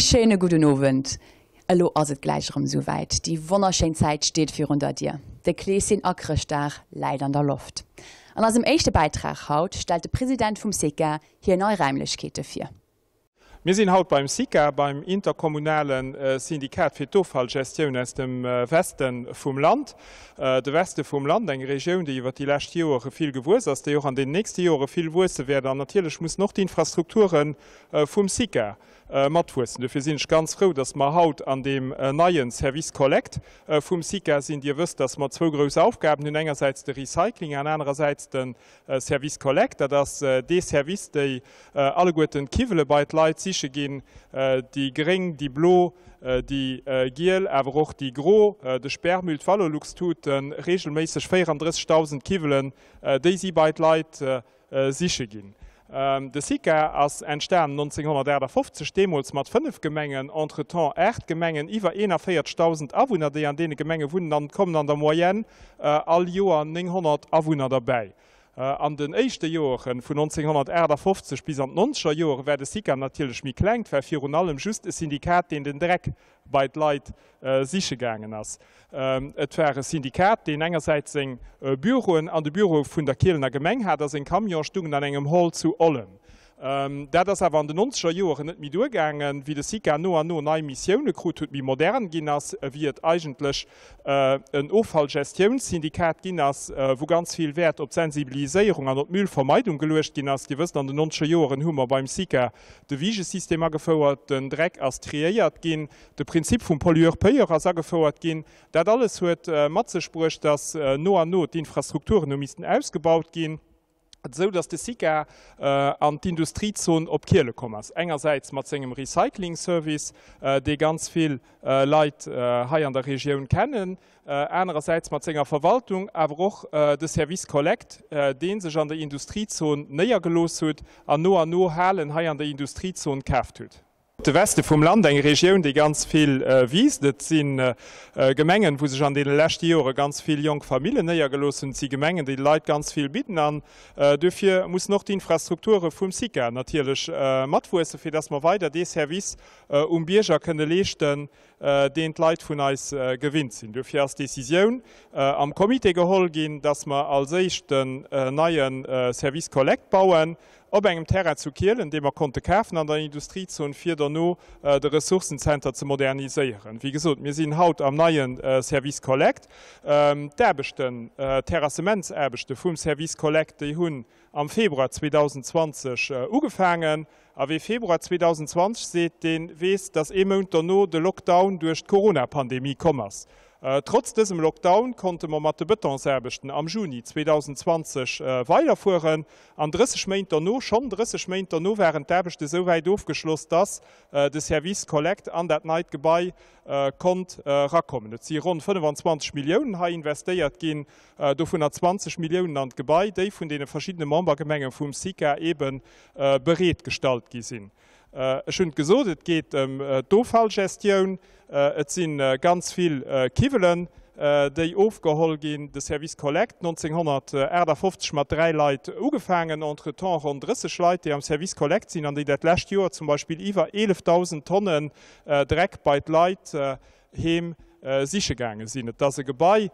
Ee schéine gudden Owend. Elo ass et gläich erëm esou wäit, déi wonnerschéin Zäit steet virun der Dier. De Kleeschen a Chrëschtdag läit an der Loft. An eisem éischte Bäitrag haut stellt de President vum SECA hir nei Räimlechkeete vir. Mir sinn haut beim SICA, beim interkommunale Syndikat fir d'Offallgestioun aus dem Weste vum Land. De Weste vum Land, eng Regioun, déi iwwer déi lescht Joere vill gewuess ass, déi och an den nächste Joere vill wuesse wäert. An natierlech mussen och d'Infrastrukture vum SICA matwuessen. Dofir sinn ech ganz frou, dass mer haut an deem neie Service Collect vum SICA sinn. Dir wësst, dass mer zwou grouss Aufgaben hunn, engersäits de Recycling an anerersäits de Service Collect, dat ass dee Service, déi alleguerten d'Kiwwele bei d'Leit siche ginn, déi gréng, déi blo, déi giel, awer och déi gro, de Sperrmüll, d'Valorlux-Tuten, reegelméisseg 34.000 Kiwwelen, déi si bei d'Leit siche ginn. De SICA ass entstanen 1958, deemools mat 5 Gemengen, entretemps 8 Gemengen, iwwer 41.000 Awunner, déi an deene Gemenge wunnen, an et kommen an der Moyenne all Joer 900 Awunner derbäi. An den éischte Joere vun 1958 bis an d'nonzeger Joere war de SICA natierlech méi kleng, 't war virun allem just e Syndikat, deen den Dreck bei d'Leit siche gaangen ass. Et war e Syndikat, deen engersäits seng Büroen an de Büroe vun der Kielener Gemeng hat a seng Camionen stungen an engem Hall zu Ollem. Dat ass awer an den nonzeger Joeren net méi duergaangen, wéi de SICA no an no nei Missioune krut huet, méi modern ginn ass, wéi et eigentlech en Offallgestiounssyndikat ginn ass, wou ganz vill Wäert op d'Sensibiliséierung an op d'Müllvermeidung geluecht ginn ass. Dir wësst, an den nonzeger Joeren hu mer beim SICA de Wiegesystem agefouert, den Dreck ass triéiert ginn, de Prinzip vum Pollueur-payeur ass agefouert ginn. Dat alles huet mat sech bruecht, dass no an no d'Infrastrukturen hu missten ausgebaut ginn. esou datt de SICA an d'Industriezon op Kiele komm ass, engersäits mat sengem Recycling-Service, dee ganz vill Leit hei an der Regioun kennen, anerersäits mat senger Verwaltung, awer och de Service Collect, dee sech an der Industriezon néiergelooss huet an no an no Halen hei an der Industriezon kaaft huet. De Weste vum Land, eng Regioun, déi ganz vill wiisst. Et si Gemengen, wou sech an deene leschte Jore ganz vill jonk Famillen néiergelooss hunn. Et si Gemengen, déi de Leit ganz vill bidden. An duerfir mussen och d'Infrastrukture vum SICA natierlech matwuessen, fir dass mer weider dee Service um Bierger kënne leeschten, deen d'Leit vun eis gewinnt sinn. Duerfir ass d'Decisioun am Comité geholl ginn, dass mer als éischt den neie Service Collect bauen, Op engem Terrain zu Kielen, dee mer konnte kafen an der Industriezon, fir derno de Ressourcenzenter ze moderniséieren. Wéi gesot, mir sinn haut am neie Service Collect. D'Aarbechten, d'Terrassementsaarbechte vum Service Collect, déi hunn am Februar 2020 ugefaangen. A wee Februar 2020 seet, dee weess, dass ee Mount derno de Lockdown duerch d'Corona-Pandemie komm ass. Trotz dësem Lockdown konnte mer mat de Betonsaarbechten am Juni 2020 weiderfueren. An 30 Méint derno, schonn 30 Méint derno, waren d'Aarbechte sou wäit ofgeschloss, dass de Service Collect an dat neit Gebai konnt erakommen. Et si ronn 25 Milliounen hei investéiert ginn, dovunner 20 Milliounen an d'Gebai, déi vun deene verschiddene Membergemenge vum SICA eebe bereetgestallt gi sinn. Ech hunn et gesot, et geet ëm d'Offallgestioun. Et si ganz vill Kiwwelen, déi ofgeholl ginn. De Service Collect, 1958 mat 3 Leit ugefaangen, entretemps ronn 30 Leit, déi am Service Collect sinn an déi dat lescht Joer zum Beispill iwwer 11.000 Tonnen Dreck bei d'Leit heem siche gaange sinn. Et ass e Gebai,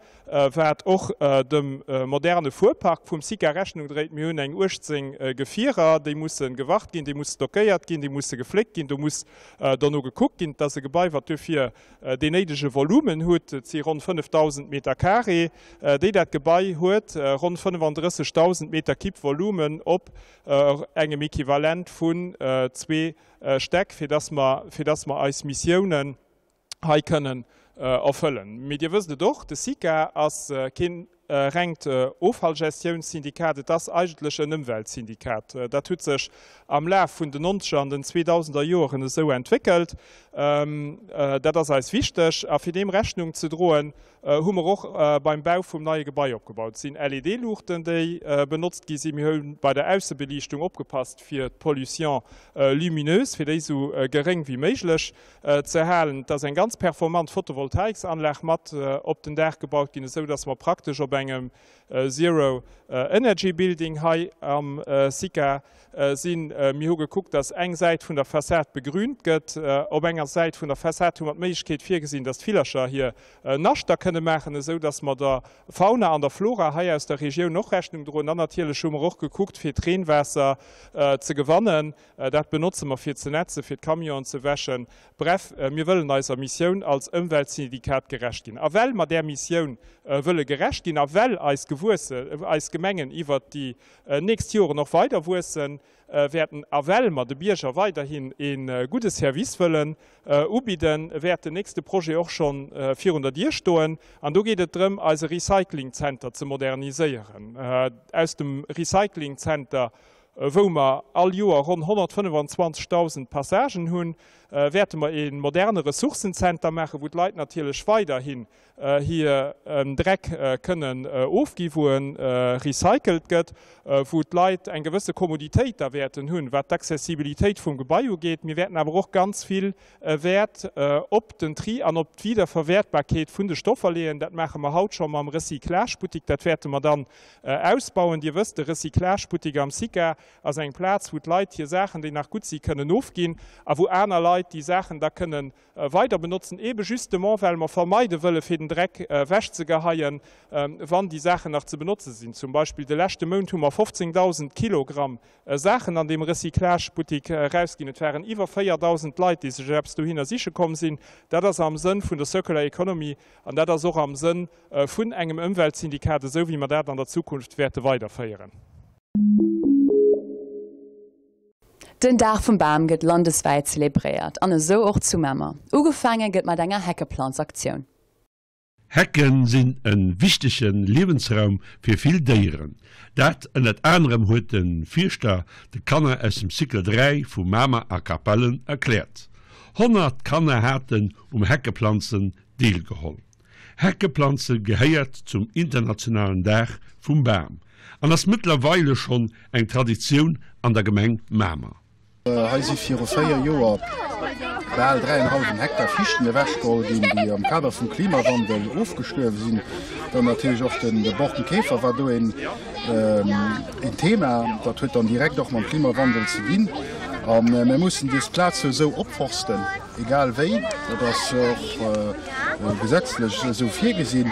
wat och dem moderne Fuerpark vum SICA Rechnung dréit. Mir hunn eng 18 Gefierer, déi musse gewart ginn, déi musse stockéiert ginn, déi musse gefléckt ginn, do muss derno gekuckt ginn. Et ass e Gebai, wat duerfir deen néidege Volumen huet. Et si ronn 5.000 Meter carré, déi dat Gebai huet, ronn 35.000 Meter Kibb Volumen op engem Equivalent vun zwee Stäck, fir dass mer, fir dass mer eis Missiounen hei kënnen erfëllen. Mee Dir wësst et och, de SICA ass kee rengt Offallgestiounssyndikat, et ass eigentlech en Ëmweltsyndikat. Dat huet sech am Laf vun den nonzeger an den zweedausender Joeren esou entwéckelt. Dat ass eis wichteg. A fir deem Rechnung ze droen, hu mer och beim Bau vum neie Gebai opgebaut. Et sinn LED-Luuchten, déi benotzt gi sinn. Mir hu bei der Aussebeliichtung opgepasst, fir d'Pollution lumineuse, fir déi esou geréng wéi méiglech ze halen. Et ass eng ganz performant Photovoltaiksanlag mat op den Daach gebaut ginn, esou dass mer praktesch op eng. engem Zero Energy Building hei am SICA sinn. Mir hu gekuckt, dass eng Säit vun der Fassad begrünt gëtt. Op enger Säit vun der Fassad hu mer d'Méiglechkeet virgesinn, dass d'Villercher hir Naschter kënne maachen, esou dass mer der Fauna an der Flora hei aus der Regioun och Rechnung droen. An natierlech hu mer och gekuckt, fir d'Reenwaasser ze gewannen. Dat benotze mer fir ze nätzen, fir d'Camionen ze wäschen. Bref, mir wëllen eiser Missioun als Ëmweltsyndikat gerecht ginn. A well mer där Missioun wëlle gerecht ginn a well eis gewuesse, eis Gemengen iwwert déi nächst Joren och weider wuesse wäerten a well mer de Bierger weiderhin ee gudde Service wëllen ubidden, wäert den nächste Projet och scho virun der Dier stoen. An do geet et drëm, eise Recyclingzenter ze moderniséieren. Aus dem Recyclingzenter wou mer all Joer ronn 125.000 Passagen hunn, wäerte mer ee moderne Ressourcenzenter maachen, wou d'Leit natierlech weiderhin hiren Dreck kënnen ofginn, wou e recycelt gëtt, wou d'Leit eng gewësse Kommoditéit da wäerten hunn, wat d'Accessibilitéit vum Gebai ugeet. Mir wäerten awer och ganz vill Wäert op den Tri an op d'Wiederverwäertbarkeet vun de Stoffer leeën. Dat maache mer haut scho mam Recyclagebuttik. Dat wäerte mer dann ausbauen. Dir wësst, de Recyclagebuttik am SICA ass eng Plaz, wou d'Leit hir Saachen, déi nach gutt si kënnen ofginn a wou aner Leit déi Saachen da kënnen weider benotzen, eebe justement well mer vermeide wëlle fir den Dreck ewechzegeheien, wann déi Saachen nach ze benotze sinn. Zum Beispill de leschte Mount hu mer 15.000 Kilogramm Saachen an deem Recyclagebuttik erausginn. Et waren iwwer 4.000 Leit, déi sech eppes dohinner siche komm sinn. Dat ass am Sënn vun der Circular Economy an dat ass och am Sënn vun engem Ëmweltsyndikat, esou wéi mer dat an der Zukunft wäerte weiderféieren. Den Dag vum Bam gëtt landeswäit zelebréiert an esou och zu Mamer. Ugefaange gëtt mat enger Heckeplanzaktioun. Hecken sinn e wichtege Liewensraum fir vill Déieren. Dat ënnert anerem huet de Fierschter de Kanner aus dem Cycle 3 vu Mamer a Capellen erkläert. 100 Kanner haten um Heckeplanzen deelgeholl. Heckeplanze gehéiert zum internationalen Dag vum Bam an ass mëttlerweile schonn eng Traditioun an der Gemeng Mamer. Hei si viru 4 Joer bal dräienhallwen Hektar Fichten ewechgeholl ginn, déi am Kader vum Klimawandel ofgestuerwe sinn. Dann natierlech och de Borkenkäfer war do een Thema. Dat huet dann direkt och mam Klimawandel ze dinn. A mir mussen dës Plaz jo esou opforsten, egal wéi. Dat ass och gesetzlech esou virgesinn.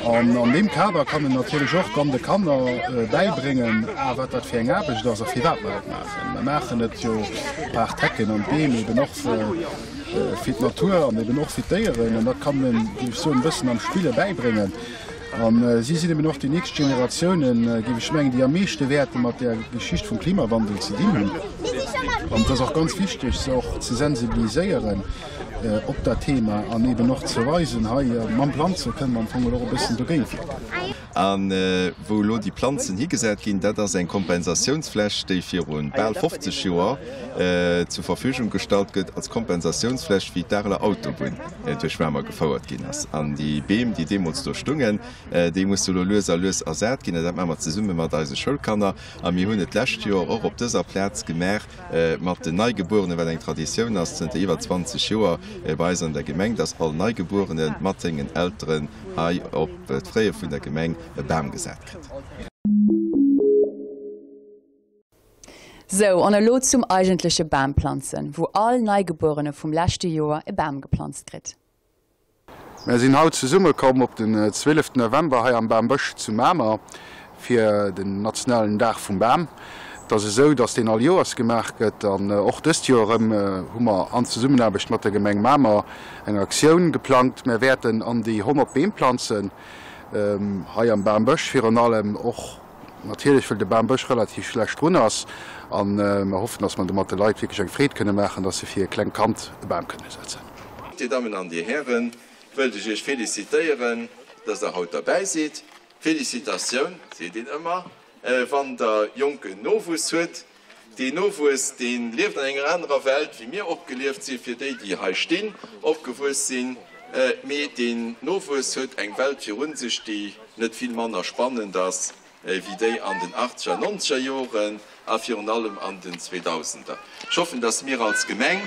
An an deem Kader kann een natierlech och dann de Kanner bäibréngen, a wat dat fir eng Aarbecht ass a firwat mer dat maachen. Mer maachen et jo par d'Hecken an d'Beem eben och fir d'Natur an eben och fir d'Déieren. An dat kann een, géif ech soen, e bëssen am Spille bäibréngen. A si sinn eben och déi nächst Generatiounen, géif ech mengen, déi am meeschte wäerte mat där Geschicht vum Klimawandel ze dinn hunn. An et ass och ganz wichteg, se och ze sensibiliséieren op dat Thema an eben och ze weisen, hei mam Planze kënne mer am Fong och e bëssen dogéint wierken. A wou elo déi Planzen higesat ginn, dat ass eng Kompensatiounsfläch, déi viru bal 50 Joer zur Verfügung gestallt gëtt als Kompensatiounsfläch, wéi d'Areler Autobunn duerch Mamer gefouert ginn ass. An déi Beem, déi deemools do stungen, déi musse elo lues a lues ersat ginn. An dat maache mer zesumme mat eise Schoulkanner. A mir hunn et d'lescht Joer och op dëser Plaz gemaach mat den Neigebuerenen, wat eng Traditioun ass zënter iwwer 20 Joer bei eis an der Gemeng, dass all Neigebuerene mat sengen Elteren hei op d'Fréie vun der Gemeng e Bam gesat kritt. Sou, an elo zum eigentleche Bamplanzen, wou all Neigebuerene vum leschte Joer e Bam geplanzt kritt. Mär sinn haut zesumme komm op den 12 November hei am Bambësch zu Mamer fir den nationalen Dag vum Bam. Et ass esou, dass deen all Joers gemaach gëtt an och dëst Joer erëm hu mer an Zesummenaarbecht mat der Gemeng Mamer eng Aktioun geplangt. Mär wäerten an déi 100 Beem planzen hei am Bambësch, virun allem och natierlech wëll de Bambësch relativ schlecht drun ass an mer hoffen, dass mer domat de Leit wierklech eng Freed kënne maachen, dass se fir e klengt Kand e Bam kënne setzen. Dir Dammen an Dir Hären, wëllt ech Iech felicitéieren, dass Der haut derbäi sidd. Felicitatioun seet een ëmmer, wann Der jonken Nowuess huet. Deen Nowuess, dee lieft an enger anerer Welt, wéi mir opgelieft sinn, fir déi, déi hei stinn, opgewuess sinn. Mee deen Nowuess huet eng Welt virun sech, déi net vill manner spannend ass wéi déi an den achtzeger, nonzeger Joren a virun allem an den Zweedausender. Ech hoffen, dass mir als Gemeng.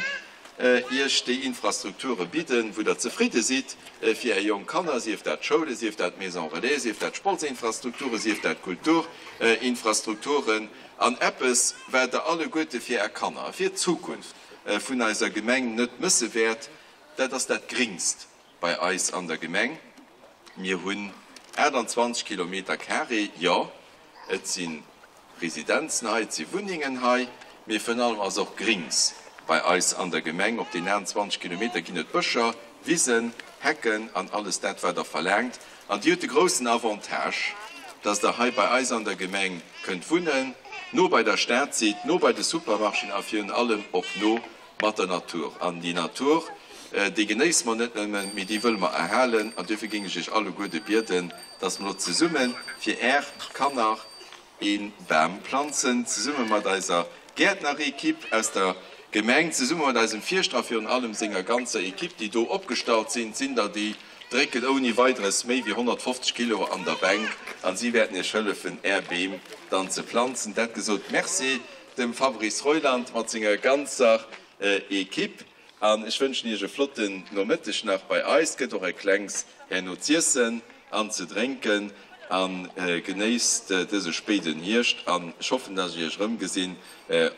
Iech déi Infrastrukture bidden, wou Der zefridde sidd fir Är jonk Kanner, sief dat d'Schoule, sief dat d'Maison relais, sief dat d'Sportsinfrastrukturen, sief dat d'Kulturinfrastrukturen, an eppes, wat Der alleguerte fir Är Kanner a fir d'Zukunft vun eiser Gemeng net mësse wäert, dat ass dat Gringst bei eis an der Gemeng. Mir hunn 28 Kilometer carré, jo, et si Residenzen hei, et si Wunnengen hei, mee virun allem ass och Grings bei eis an der Gemeng. Op den 28 Kilometer ginn et Bëscher, Wisen, Hecken an alles dat, wat Der verlaangt. An Dir hutt de groussen Avantage, dass Der hei bei eis an der Gemeng kënnt wunnen, no bei der Stad sidd, no bei de Supermarchéen a virun allem och no mat der Natur. An déi Natur, déi genéisse mer net nëmmen, mee déi wëlle mer erhalen. An duerfir géing ech Iech alleguerde bieden, dass mer elo zesumme fir Är Kanner ee Bam planzen, zesumme mat eiser Gäertnerequipe aus der Gemeng, zesumme mat eisem Fierschter a virun allem senger ganzer Equipe, déi do opgestallt sinn. Et sinn der, déi drécken ouni Weideres méi wéi 150 Kilo an der Bänk, an si wäerten Iech hëllefen, Är Beem dann ze planzen. Dat gesot, Merci dem Fabrice Reuland mat senger ganzer Equipe an ech wënschen Iech e flotten Nomëtteg nach bei eis. Gëtt och e klengs herno z'iessen an ze drénken a genéisst dëse spéiden Hierscht an ech hoffen, dass ech Iech erëmgesinn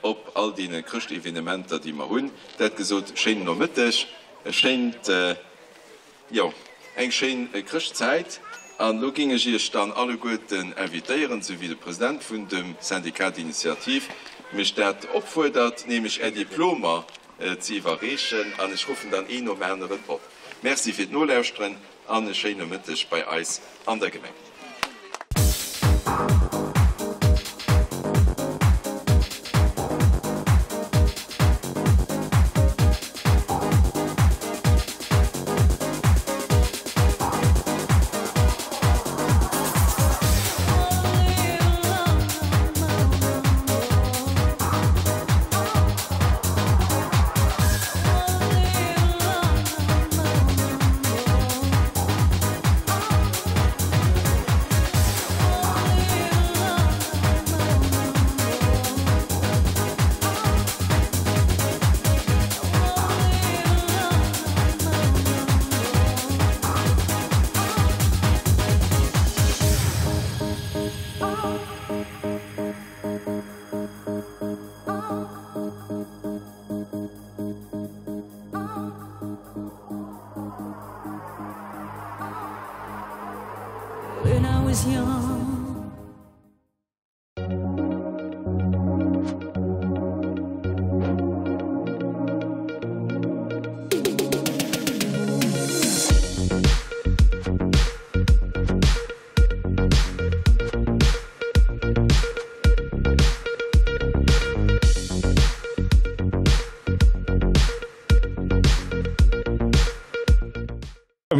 op all deene Chrëschtevenementer, déi mer hunn. Dat gesot, schéinen Nomëtteg, e schéint. Jo, eng schéin Chrëschtzäit. An elo ging ech Iech dann alleguerten invitéieren, esou wéi de President vun dem Syndicat d'initiative mech dat opfuerdert, nämlech Är Diplomer ze iwwerreechen. An ech ruffen dann een nom aneren op. Merci fir d'Nolauschteren an e schéine Mëtteg bei eis an der Gemeng.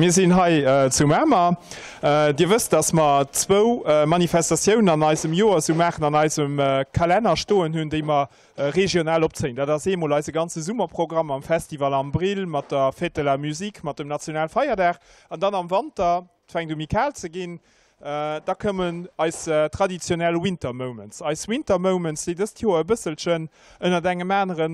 Mir sinn hei zu Mamer. Dir wësst, dass mer zwou Manifestatiounen an eisem Joer esou maachen, an eisem Kalenner stoen hunn, déi mer regional opzéien. Dat ass eemol eise ganze Summerprogramm mam Festival am Brill, mat der Fête de la Musique, mat dem Nationalfeierdag. An dann am Wanter, et fänkt u méi kal ze ginn, da kommen eis traditionell Winter Moments. Eis Winter Moments, déi dëst Joer e bësselchen ënnert engem anere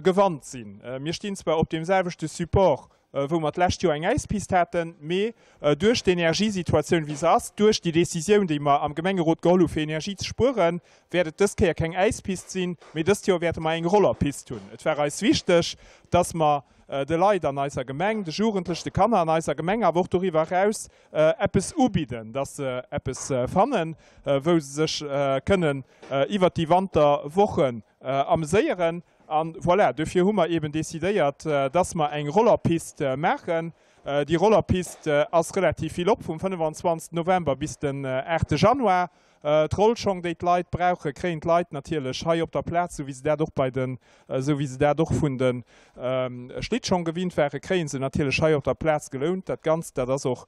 Gewand sinn. Mir stinn zwar op deem selwechte Support, wou mer d'lescht Joer eng Äispist haten, mee duerch d'Energiesituatioun wéi se ass, duerch déi Décisioun, déi mer am Gemengerot geholl hu fir Energie ze spueren, wäert et dës Kéier keng Äispist sinn, mee dëst Joer wäerte mer eng Rollerpist hunn. Et war eis wichteg, dass mer de Leit an eiser Gemeng, de Jugendlechen, de Kanner an eiser Gemeng, awer och doriwwer eraus eppes ubidden, dass se eppes fannen, wou se sech kënnen iwwert déi Wanterwochen ameséieren. An voilà, dofir hu mer eben decidéiert, dass mer eng Rollerpist maachen. Déi Rollerpist ass relativ vill op, vum 25 November bis den 8 Januar. D'Rollschong, déi d'Leit brauchen, kréien d'Leit natierlech hei op der Plaz, esou wéi se dat och bei den, esou wéi se dat och vun de Schlittschong gewinnt waren, kréie se natierlech hei op der Plaz gelount. Dat Ganzt, dat ass och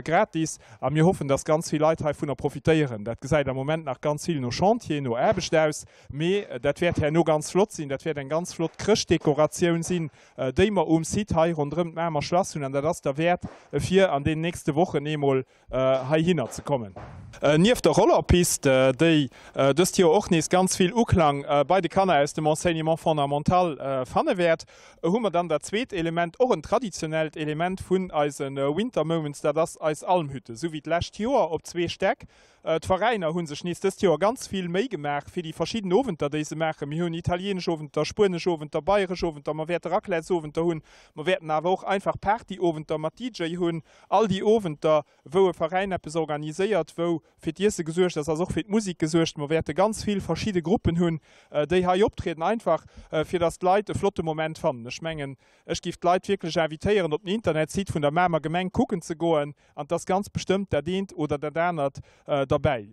gratis a mir hoffen, dass ganz vill Leit heivunner profitéieren. Dat gesäit am Moment nach ganz vill no Chantier, no Aarbecht aus, mee dat wäert herno ganz flott sinn. Dat wäert eng ganz flott Chrëschtdekoratioun sinn, déi mer um Site hei ronderëm d'Mamer Schlass hunn an dat ass derwäert, fir an deenen nächste Wochen eemol heihinner ze kommen. Nieft der Rollerpist. Rollerpist, déi dëst Joer och nees ganz vill Uklang bei de Kanner aus dem Enseignement fondamental fanne wäert. Hu mer dann dat zweet Element, och en traditionellt Element vun eise Winter Moments, dat ass eis Almhütte, esou wéi d'lescht Joer op zwee Stäck. D'Veräiner hu sech nees dëst Joer ganz vill Méi gemaach fir déi verschidden Owenter, déi se maachen. Mir hunn italienesch Owenter, spuenesch Owenter, bayresch Owenter, mer wäerte Raclettesowenter hunn, mer wäerten awer och einfach Partyowenter mat DJ hunn. All déi Owenter, wou e Veräin eppes organiséiert, wou fir d'Iesse gesuergt ass, ass och fir d'Musek gesuergt. Mer wäerte ganz vill verschidde Gruppen hunn, déi hei optrieden, einfach fir dass d'Leit e flotte Moment fannen. Ech mengen, ech géif d'Leit wierklech invitéieren, op den Internetsite vun der Mamer Gemeng kucken ze goen an 't ass ganz bestëmmt dat eent oder dat anert derbäi.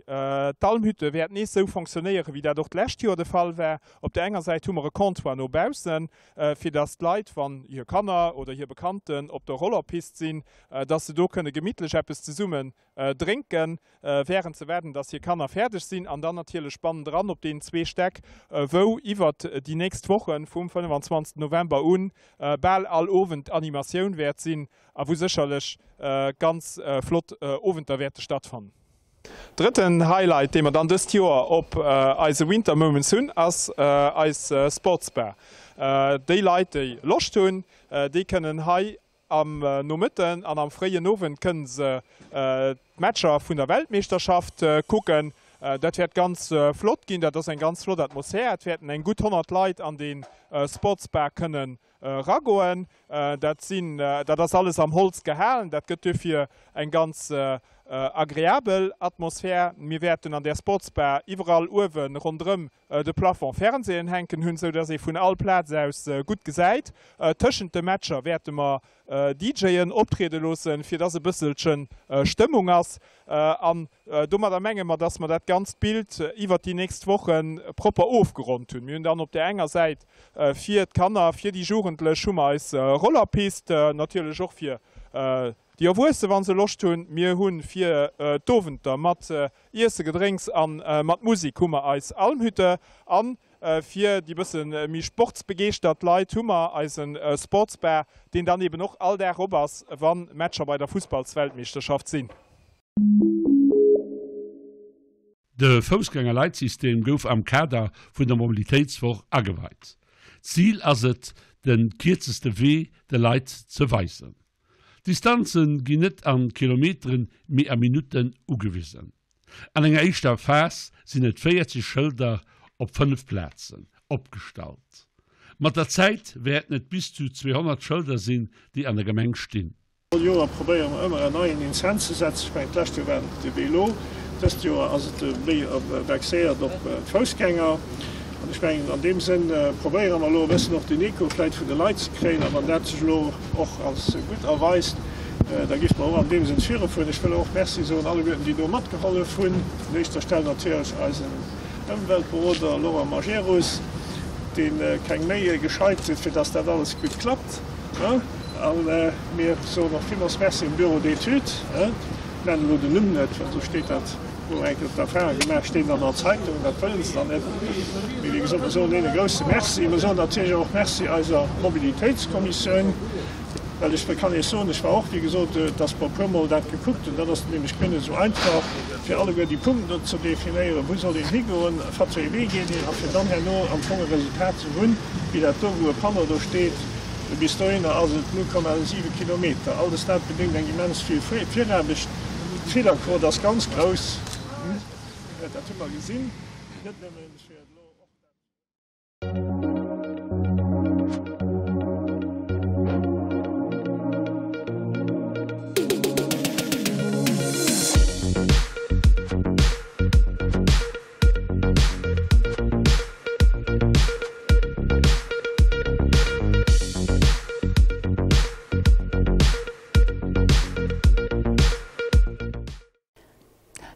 D'Almhütte wäert nees sou fonctionnéieren, wéi dat och d'lescht Joer de Fall war. Op der enger Säit hu mer e Comptoir no baussen, fir dass d'Leit, wann hir Kanner oder hir Bekannten op der Rollerpist sinn, dass se do kënne gemittlech eppes zesummen drénken, wärend se waarden, dass hir Kanner fäerdeg sinn. An dann natierlech bannendran op deenen zwee Stäck, wou iwwert déi nächst Woche vum 25 November un bal all Owend Animatioun wäert sinn a wou sécherlech ganz flott Owenter wäerte stattfannen. Drëtten Highlight, dee mer dann dëst Joer op eise Winter Moments hunn, ass eis Sportsbar. Déi Leit, déi Loscht hunn, déi kënnen hei am Nomëtten an am fréien Owend kënnen se d'Matcher vun der Weltmeeschterschaft kucken. Dat wäert ganz flott ginn, dat ass eng ganz flott Atmosphär. Et wäerten eng gutt 100 Leit an dee Sportsbar kënnen Ragoen. Dat sinn, dat ass alles am Holz gehalen. Dat gëtt duerfir eng ganz agreabel Atmosphär. Mir wäerten an där Sportsbar iwwerall uewe ronderëm de Plafond Fernsehen hänken hunn, sou dass ee vun all Plaz aus gutt gesäit. Tëschent de Matcher wäerte mer DJen optriede loossen, fir dass e bësselche Stëmmung ass. An domadder menge mer, dass mer dat ganzt Bild iwwert déi nächst Woche propper ofgeronnt hunn. Mir hunn dann op där enger Säit fir d'Kanner, fir déi Jugendlech hu mer eis Rollerpist, natierlech och fir déi Erwuesse wa se Loscht hunn. Mir hu fir d'Owenter mat Iesse, Gedrénks a mat Musek hu mer eis Almhütte. A fir déi bësse méi sportsbegeeschtert Leit hu mer eise Sportsbar, deen dann eben och all Dag op ass, wa Matcher bei der Fussballsweltmeeschterschaft sinn. De Foussgängerleitsystem gouf am Kader vun der Mobilitéitswoch ageweit. Zil ass et, de kierzeste Wee de Leit ze weisen. D'Distanze ginn net a Kilometeren, mee a Minutten ugewisen. An enger éischter Phas sinn et 40 Schëlder op 5 Plazen opgestallt. Mat der Zäit wäerten et bis zu 200 Schëlder sinn, déi an der Gemeng stinn. All Joer probéiere mer ëmmer en neien in Scène ze setzen. Ech mengen, d'lescht Joer war et de Vélo, dëst Joer ass et méi vexéiert op d'Foussgänger. An ech mengen, an deem Sënn probéiere mer elo e bëssen och den Echo vläicht vun de Leit ze kréien. A wann dat sech elo och als gutt erweist, da géife mer och an deem Sënn virufueren. Ech wëll och Merci soen alleguerten, déi do matgehollef hunn, un éischter Stell natierlech eisen Ëmweltberoder Laurent Majerus, dee keng Méi gescheit huet, fir dass dat alles gutt klappt. A mir soen och villmools Merci dem Bureau d'études. Ech nennen elo den Numm net, well soss steet dat, hu mer eng Kéier d'Erfahrung gemaach, steet an der Zeitung, dat wëllen se dann net. Mee wéi gesot, mir soen deene e grousse Merci. Mir soen natierlech och Merci eiser Mobilitéitskommissioun, well ech kann Iech soen, ech war och, wéi gesot, dass mer e puermol dat gekuckt hunn, dat ass nämlech guer net esou einfach, fir alleguer déi Punkten do ze definéieren, wou soll een higoen, wat fir ee Wee geet een, a fir dann herno am Fong e Resultat ze hunn, wéi dat do, wou e Panneau do steet. Bis dohinner ass et 0,7 Kilometer. Alles dat bedéngt eng immens vill Viraarbecht. D'Feelerquot ass ganz grouss, dat hu mer gesinn, net nëmmen fir elo och dat.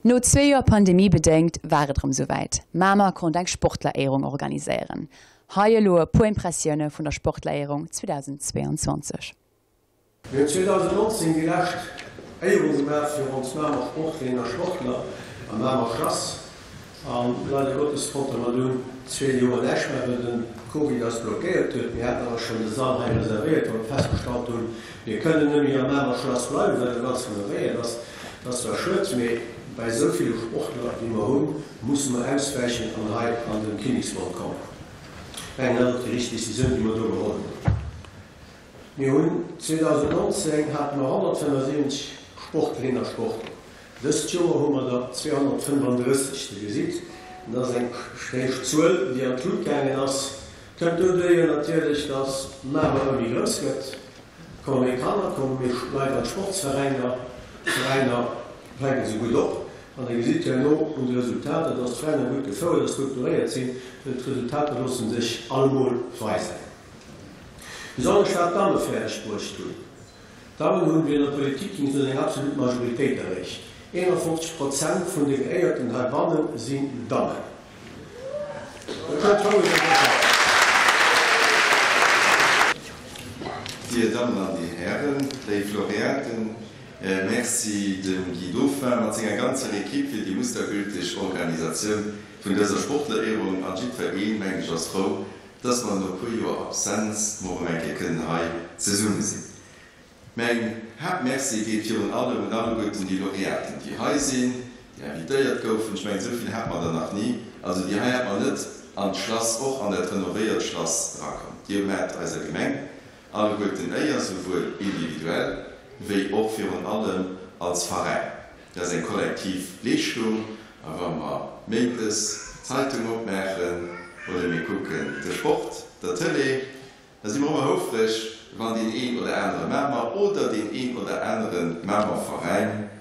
No zwee Joer Pandemie bedéngt war et erëm souwäit, Mamer konnt eng Sportleréierung organiséieren. Hei elo e puer Impressioune vun der Sportleréierung 2022. Mir hunn 2019 déi lescht Éierung gemaach fir ons Mamer Sportlerinnen a Sportler am Mamer Schlass. An leider Gottes konnte mer dunn zwee Joer näischt maachen, well den Covid eis blockéiert huet. Mir haten awer schonn de Sall hei reservéiert, wou mer festgestallt hunn, mir kënnen net méi am Mamer Schlass bleiwen, well e ganz renovéiert ass. Dat ass zwar schued, mee. Bei esou ville Sportler, wéi mer hunn, musse mer auswäichen an hei an de Kinnekswall kommen. Ech mengen, dat ass och déi richteg Decisioun, déi mer do geholl hunn. Mir hunn 2019 hate mer 175 Sportlerinnen a Sportler. Dëst Joer hu mer der 235. Dir gesitt, dat ass eng héich Zuel, déi an d'Lut gaangen ass. Kënnt doduerjer natierlech, dass Mamer ëmmer méi grouss gëtt. Et komme méi Kanner, et komme méi Leit an d'Sportsveräiner. D'Veräiner fänke se gutt op. An Dir gesitt herno un de Resultater, dass d'Veräiner gutt gefouert a strukturéiert sinn, well d'Resultater loosse sech allemol weisen. Besonnesch wat d'Damme fäerdeg bruecht hunn. D'Dammen hunn, wéi an der Politik ging soen, eng absolut Majoritéit erreecht. 51 Prozent vun de Geéierten heibanne sinn Dammen. Dir Dammen an Dir Hären, léif Laureaten, Merci dem Guy Dauphin mat senger ganzer Equipe fir déi mustergülteg Organisatioun vun dëser Sportleréierung an jiddwer een, mengen ech, ass frou, dass mer no puer Joer Absenz mol erëm eng Kéier kënnen hei zesumme sinn. Mäin Haaptmerci geet virun allem un alleguerten déi Laureaten, déi hei sinn, déi invitéiert goufen. Ech mengen, esou vill hate mer der nach ni. Also déi hei hätt mer net an d'Schlass, och an dat renovéiert Schlass erakommt. Dir maacht eiser Gemeng alleguerten Éier, souwuel individuell wéi och virun allem als Veräin. Dat ass eng kollektiv Leeschtung. A wa mer méindes d'Zeitung opmaachen oder mir kucken de Sport der Tëlee, Da si mer ëmmer houfreg, wann deen een oder anere Mamer oder deen een oder anere Mamer Veräin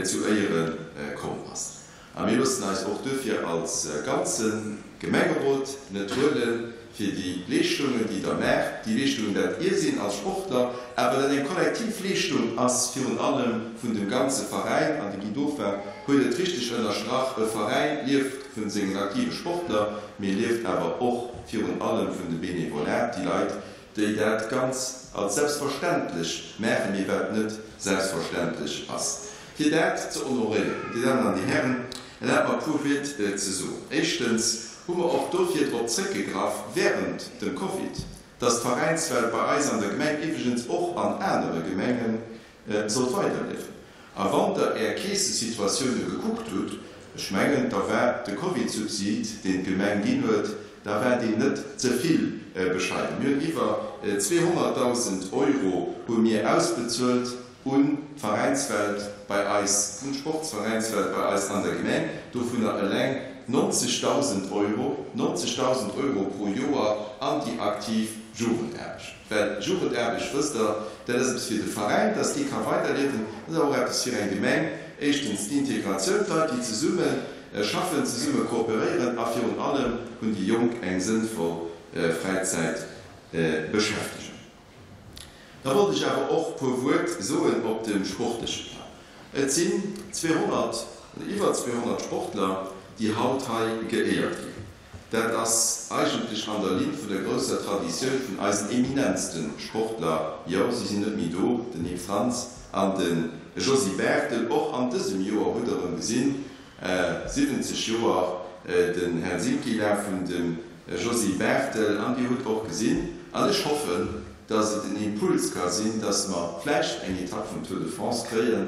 zu Éiere komm ass. A mir loossen eis och duerfir als ganze Gemengerot net huelen, fir déi Leeschtungen, déi Der maacht, déi Leeschtungen, dat Dir sinn als Sportler, awer dat eng kollektiv Leeschtung ass, virun allem vun dem ganze Veräin. An de Guy Dauphin huet et richteg ënnerstrach, E Veräin lieft vun sengen aktive Sportler, mee lieft awer och virun allem vun de Benevolat, déi Leit, déi dat ganz als selbstverständlech maachen, mee wat net selbstverständlech ass. Fir dat ze honoréieren, Dir Dammen an Dir Hären, erlaabt mer e puer Wuert ze soen. Éischtens hu mer och dofir drop zréckgegraff während dem Covid, dass d'Veräinswelt bei eis an der Gemeng, iwwregens och an anere Gemengen, sollt weiderliewen. A wann Der Är Keessesituatioune gekuckt hutt, ech mengen, da war de Covid-Subsid, deen d'Gemeng ginn huet, da war deen net ze vill bescheiden. Mir hunn iwwer 200.000 Euro hu mir ausbezuelt un d'Veräinswelt bei eis, un d'Sportsveräinswelt bei eis an der Gemeng, dovunner eleng 90.000 Euro, 90.000 Euro pro Joer an déi aktiv Jugendaarbecht. Well Jugendaarbecht, wësst Der, dat ass eppes fir de Veräin, dass dee ka weiderliewen, dat ass awer och eppes fir eng Gemeng. Éischtens d'Integratioun, d'Leit, déi zesumme schaffen, zesumme kooperéieren a virun allem hunn déi Jonk eng sënnvoll Fräizäitbeschäftegung. Da wollt ech awer och puer Wuert soen op dem sportleche Plang. Et sinn 200 oder iwwer 200 Sportler, déi haut hei geéiert ginn. Dat ass eigentlech an der Linn vun der grousser Traditioun vun eisen eminentste Sportler, jo, si sinn net méi do, den Nic Frantz an de Josy Barthel. Och an dësem Joer hutt Der erëm gesinn, 70 Joer den Helsinki-Laf vun dem Josy Barthel. An Dir hutt och gesinn, an ech hoffen, dass et en Impuls ka sinn, dass mer vläicht eng Etapp vum Tour de France kréien,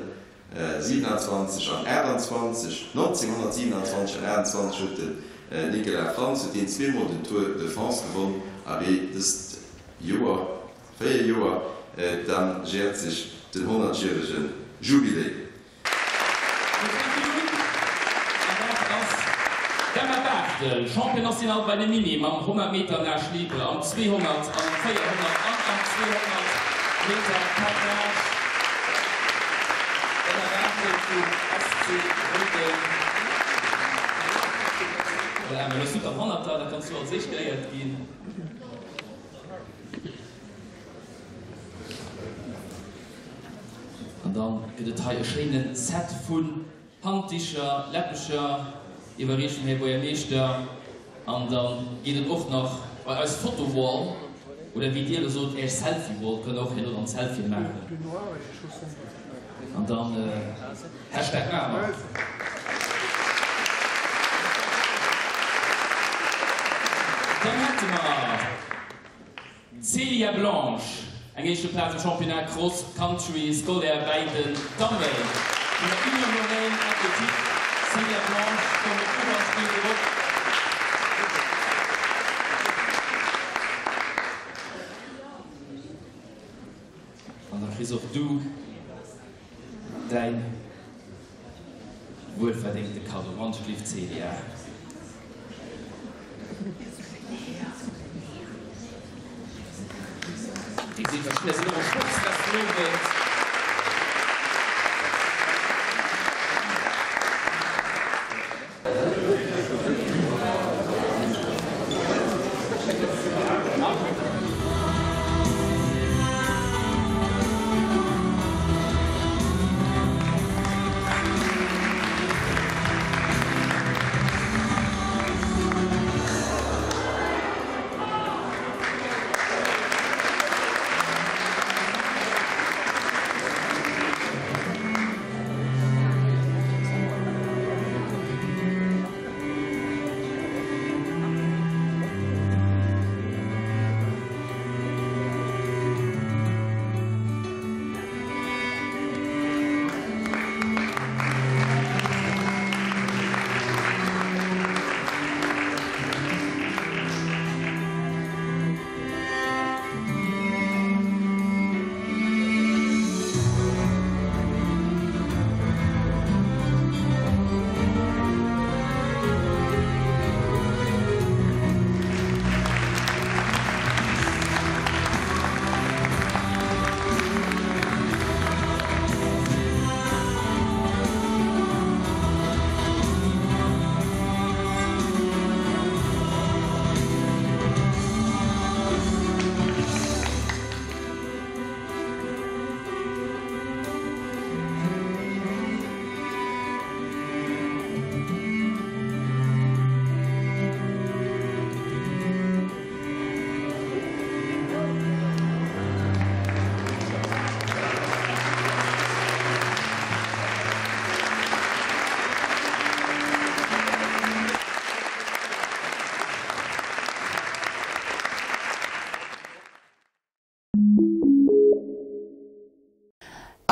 27 an 28, 1927 an 28 huet den Nicolas Frantz huet deen zweemol den Tour de France gewonn, abee dëst Joer, 4 Joer, da jäert sech den honnertjärege Jubiläum. Mir fänken un, an dat ass d'Emma Barthel, Championne nationale bei de Mini mam 100 Meter Nage libre, am 200, am 400 an am 200 Meter Patinage. D'Emma Barthel vum SC Réiden. Voilà, Emma, lo hues du d'am Honnerter, da kanns du als éischt geéiert ginn. An dann gëtt et hei e schéine Set vun Handdicher, Läppecher, iwwerreecht vum Här Buergermeeschter. An da geet et och nach bei eis Fotowall, oder wéi Dir elo sot, Är Selfiewall, kënnt der och herno dann Selfien maachen. An dann Hashtag Mamer. Dann hätte mer. D'Célia Blanche, eng éischte Plaz am Championnat Cross Country Scolaire bäi den Dammen vun der Union Lorraine Athlétique. Célia Blanche, komm och an d'Bün erop. An da kriss och du däin wuelverdéngte Kaddo. Wandschlift Célia. Déi sinn verschidden, sinn och am Sportsfest den Owend.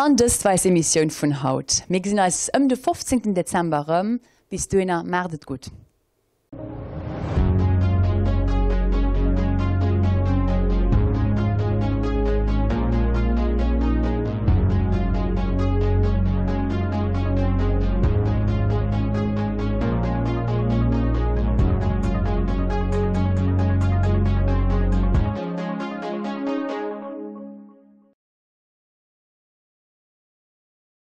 An dëst war eis Emissioun vun haut. Mir gesinn eis ëm de 15 Dezember erëm. Bis dohinner, maacht et gutt.